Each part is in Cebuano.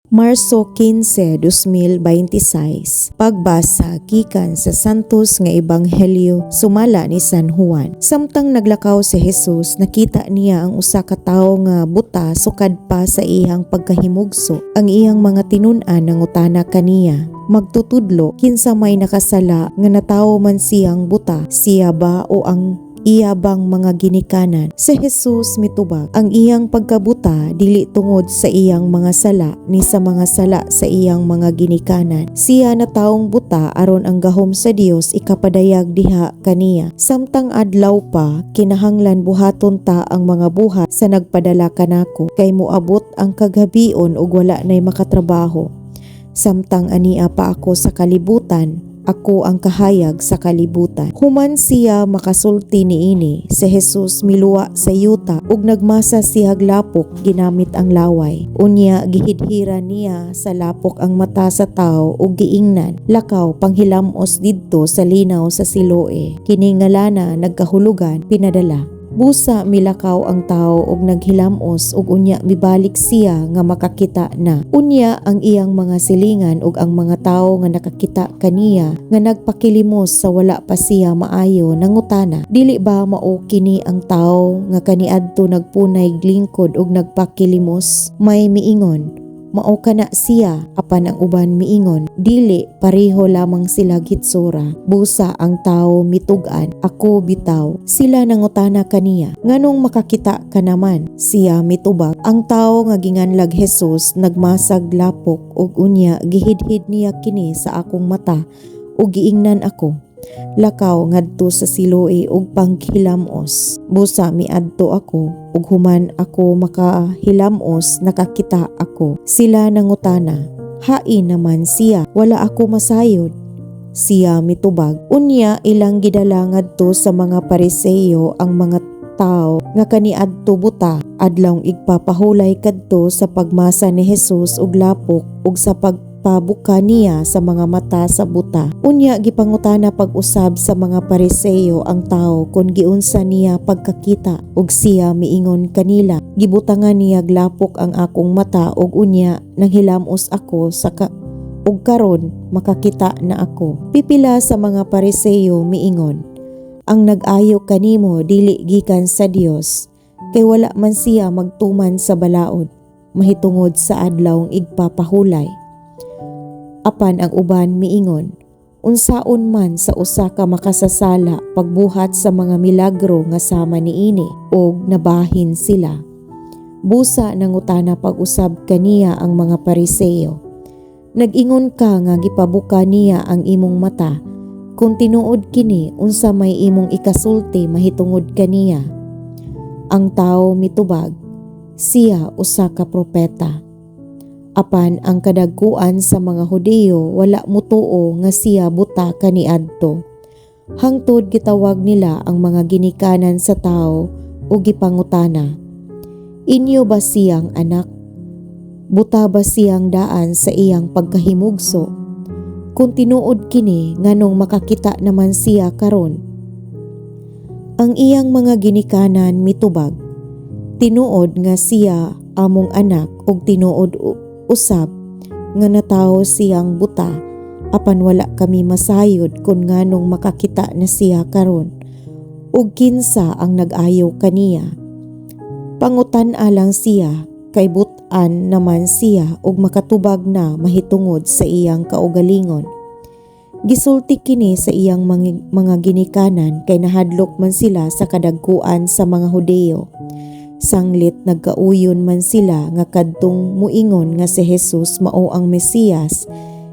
Marso 15, 2026. Pagbasa gikan sa Santos nga Ebanghelyo sumala ni San Juan. Samtang naglakaw si Jesus, nakita niya ang usa ka tawo nga buta sukad pa sa iyang pagkahimugso. Ang iyang mga tinun-an nangutana kaniya, "Magtutudlo, kinsa may nakasala nga natawo man siyang buta, siya ba o ang iya bang mga ginikanan?" Si Jesus mitubag, "Ang iyang pagkabuta dili tungod sa iyang mga sala ni sa mga sala sa iyang mga ginikanan. Siya natawong buta aron ang gahom sa Dios ikapadayag diha kaniya. Samtang adlaw pa, kinahanglan buhaton ta ang mga buhat sa nagpadala kanako, kay moabot ang kaghabion ug wala nay makatrabaho. Samtang ania pa ako sa kalibutan, ako ang kahayag sa kalibutan." Human siya makasulti niini, si Jesus miluwa sa yuta ug nagmasa siyag lapok ginamit ang laway. Unya gihidhiran niya sa lapok ang mata sa tawo ug giingnan, "Lakaw, panghilamos didto sa linaw sa Siloe." Kini nga lana nagkahulugan "pinadala." Busa milakaw ang tawo og naghilamos ug unya mibalik siya nga makakita na. Unya ang iyang mga silingan ug ang mga tawo nga nakakita kaniya nga nagpakilimos sa wala pa siya maayo nangutana, "Dili ba mao kini ang tawo nga kaniadto nagpunay lingkod ug nagpakilimos?" May miingon, "Mao kana siya," apan ang uban miingon, "Dili, pareho lamang sila hitsura." Busa ang tawo mitug-an, "Ako bitaw." Sila nangutana kaniya, "Nganong makakita ka naman?" Siya mitubag, "Ang tawo nga ginganlag Jesus nagmasag lapok ug unya gihidhid niya kini sa akong mata ug giingnan ako, 'Lakaw ngadto sa Siloe ug panghilamos.' Busa miadto ako ug human ako makahilamos, nakakita ako." Sila nangutana, "Hain naman siya? Wala ako masayod." Siya mitubag. Unya ilang gidala ngadto sa mga Pariseo ang mga tao nga kaniadto buta adlawng igpapahulay kadto sa pagmasa ni Jesus og lapok ug sa pagpabuka niya sa mga mata sa buta. Unya gipangutana pag-usab sa mga Pariseo ang tao kung giunsa niya pagkakita, ug siya miingon kanila, "Gibutangan niya lapok ang akong mata ug unya nanghilamos ako sa ka ug karon makakita na ako." Pipila sa mga Pariseo miingon, "Ang nag-ayo kanimo dili gikan sa Dios, kay wala man siya magtuman sa balaod mahitungod sa adlawng igpapahulay." Apan ang uban miingon, "Unsaon man sa usa ka makasasala pagbuhat sa mga milagro nga sama niini?" Ug nabahin sila. Busa nangutana pag-usab kaniya ang mga Pariseo, "Nag-ingon ka nga gipabuka niya ang imong mata. Kung tinuod kini, unsa may imong ikasulti mahitungod kaniya?" Ang tawo mitubag, "Siya usa ka propeta." Apan ang kadagkuan sa mga Hudiyo wala motuo nga siya buta kaniadto, hangtod gitawag nila ang mga ginikanan sa tawo ug gipangutana, "Inyo ba siyang anak? Buta ba siyang daan sa iyang pagkahimugso? Kung tinuod kini, nganong makakita naman siya karon?" Ang iyang mga ginikanan mitubag, "Tinuod nga siya among anak ug tinuod usab nga natawo siyang buta, apan wala kami masayod kung nganong makakita na siya karon ug kinsa ang nag-ayo kaniya. Pangutan-a lang siya kay but-an naman siya ug makatubag na mahitungod sa iyang kaugalingon." Gisulti kini sa iyang mga ginikanan kay nahadlok man sila sa kadagkuan sa mga Hudiyo. Sanglit nagkauyon man sila nga kadtong muingon nga si Jesus mao ang Mesiyas,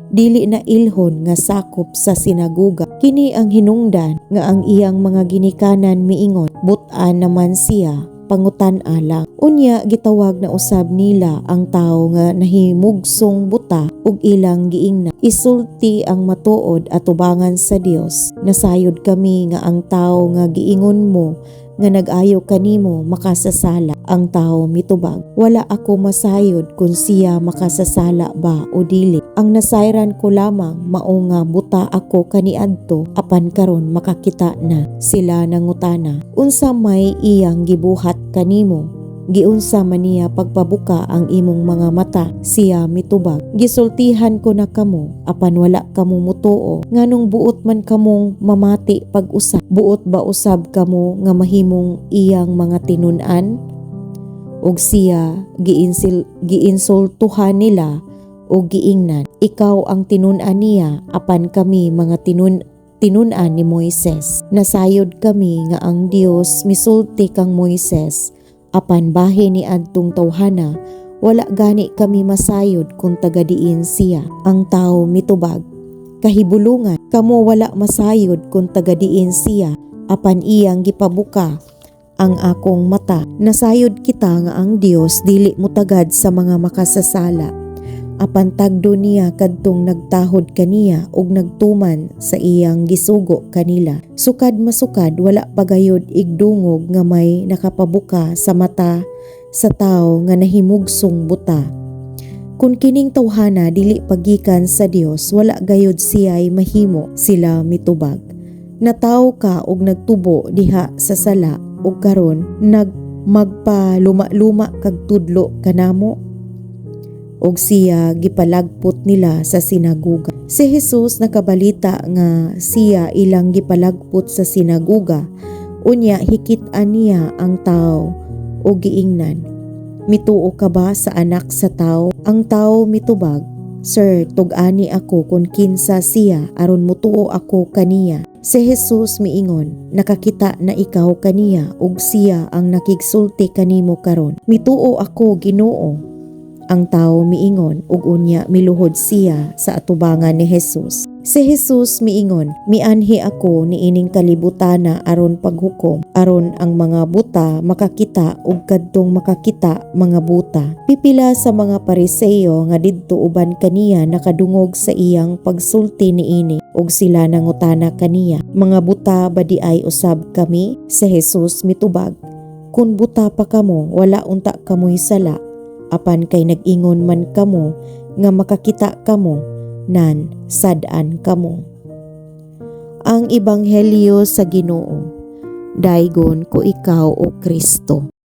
dili na ilhon nga sakop sa sinaguga. Kini ang hinungdan nga ang iyang mga ginikanan miingon, "But-an naman siya, pangutan-a lang." Unya gitawag na usab nila ang tawo nga nahimugsong buta ug ilang giingnan, "Isulti ang matuod atubangan sa Dios. Nasayod kami nga ang tawo nga giingon mo nga nag-ayo kanimo makasasala." Ang tawo mitubag, "Wala ako masayod kung siya makasasala ba o dili. Ang nasayran ko lamang mao nga buta ako kaniadto apan karon makakita na." Sila nangutana, "Unsa may iyang gibuhat kanimo?" "Giunsa man niya pagpabuka ang imong mga mata?" Siya mitubag, "Gisultihan ko na kamo, apan wala kamo mutuo. Nganong buot man kamong mamati pag-usab? Buot ba usab kamo nga mahimong iyang mga tinun-an?" Ug siya giinsultuhan nila ug giingnan, "Ikaw ang tinun-an niya, apan kami mga tinun-an ni Moises. Nasayod kami nga ang Dios misulti kang Moises, apan bahin ni adtong tawhana, wala gani kami masayod kung taga diin siya." Ang tawo mitubag, "Kahibulungan, kamo wala masayod kung taga diin siya, apan iyang gipabuka ang akong mata. Nasayod kita nga ang Dios dili mutagad sa mga makasasala, apan tagdo niya kadtong nagtahod kaniya ug nagtuman sa iyang gisugo kanila. Sukad masukad wala pa gayod igdungog nga may nakapabuka sa mata sa tawo nga nahimugsong buta. Kung kining tawhana dili pagikan sa Dios, wala gayod siya'y mahimo." Sila mitubag, "Natawo ka og nagtubo diha sa sala, ug karon nag magpaluma-luma kag tudlo kanamo?" Ug siya gipalagpot nila sa sinaguga. Si Jesus nakabalita nga siya ilang gipalagpot sa sinaguga. Unya hikit-an niya ang tao ug giingnan, "Mituo ka ba sa Anak sa Tao?" Ang tao mitubag, "Sir, tug-ani ako kung kinsa siya aron mutuo ako kaniya." Si Jesus miingon, "Nakakita na ikaw kaniya ug siya ang nakigsulti kanimo karon." "Mituo ako, Ginoo," ang tao miingon, ug unya miluhod siya sa atubangan ni Jesus. Si Jesus miingon, "Mianhi ako niining kalibutana aron paghukom, aron ang mga buta makakita ug kadtong makakita mga buta." Pipila sa mga Pariseo nga didto uban kaniya nakadungog sa iyang pagsulti niini, ug sila nangutana kaniya, "Mga buta ba diay usab kami?" Si Jesus mitubag, "Kung buta pa kamo, wala unta kamoy sala, apan kay nag-ingon man kamo nga makakita kamo, nan sad-an kamo." Ang Ebanghelyo sa Ginoo. Daygon ko ikaw, o Kristo.